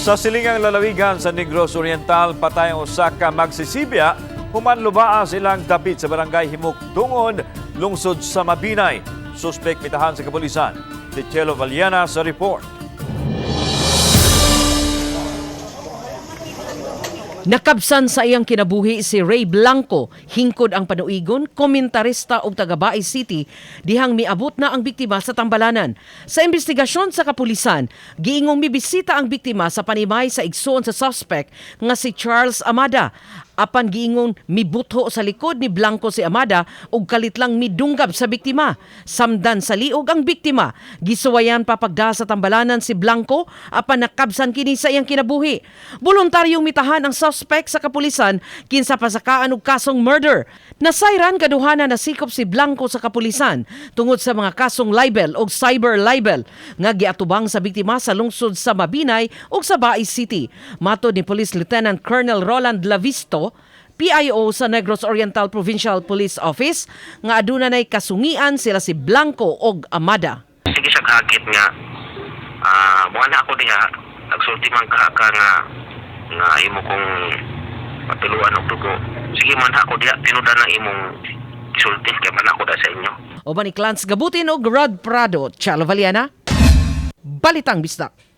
Sa silingang lalawigan sa Negros Oriental, patay ang usa ka magsisibya human lubaa silang dapit sa barangay Himuktungon, lungsod sa Mabinay. Suspek mitahan sa kapulisan. Si Chelo Valiana sa report. Nakabsan sa iyang kinabuhi si Ray Blanco, hingkod ang panuigon, komentarista og taga Baay City, dihang miabot na ang biktima sa tambalanan. Sa investigasyon sa kapulisan, giingong mibisita ang biktima sa panimay sa igsoon sa suspect nga si Charles Amada. Apan giingon mibutho sa likod ni Blanco si Amada ug kalit lang midunggab sa biktima. Samdan sa liog ang biktima. Gisuwayan papagda sa tambalanan si Blanco apan nakabsan kini sa iyang kinabuhi. Voluntaryong mitahan ang suspect sa kapulisan kinsa pasakaan og kasong murder. Nasayran kaduhana nasikop si Blanco sa kapulisan tungod sa mga kasong libel og cyber libel nga giatubang sa biktima sa lungsod sa Mabinay ug sa Baay City. Matod ni Police Lieutenant Colonel Roland Lavisto, PIO sa Negros Oriental Provincial Police Office, nga aduna nay kasungian sila si Blanco og Amada. Sige siya hagit nga muana ako diha, nagsulti man ka ka nga nga imo kong patuluan og dugo, sige man ako diha, tinudan ang imong isulti kay man ako da sa inyo. Uban ni Clans Gabutin og Rod Prado, Chalo Valiana, Balitang Bisdak.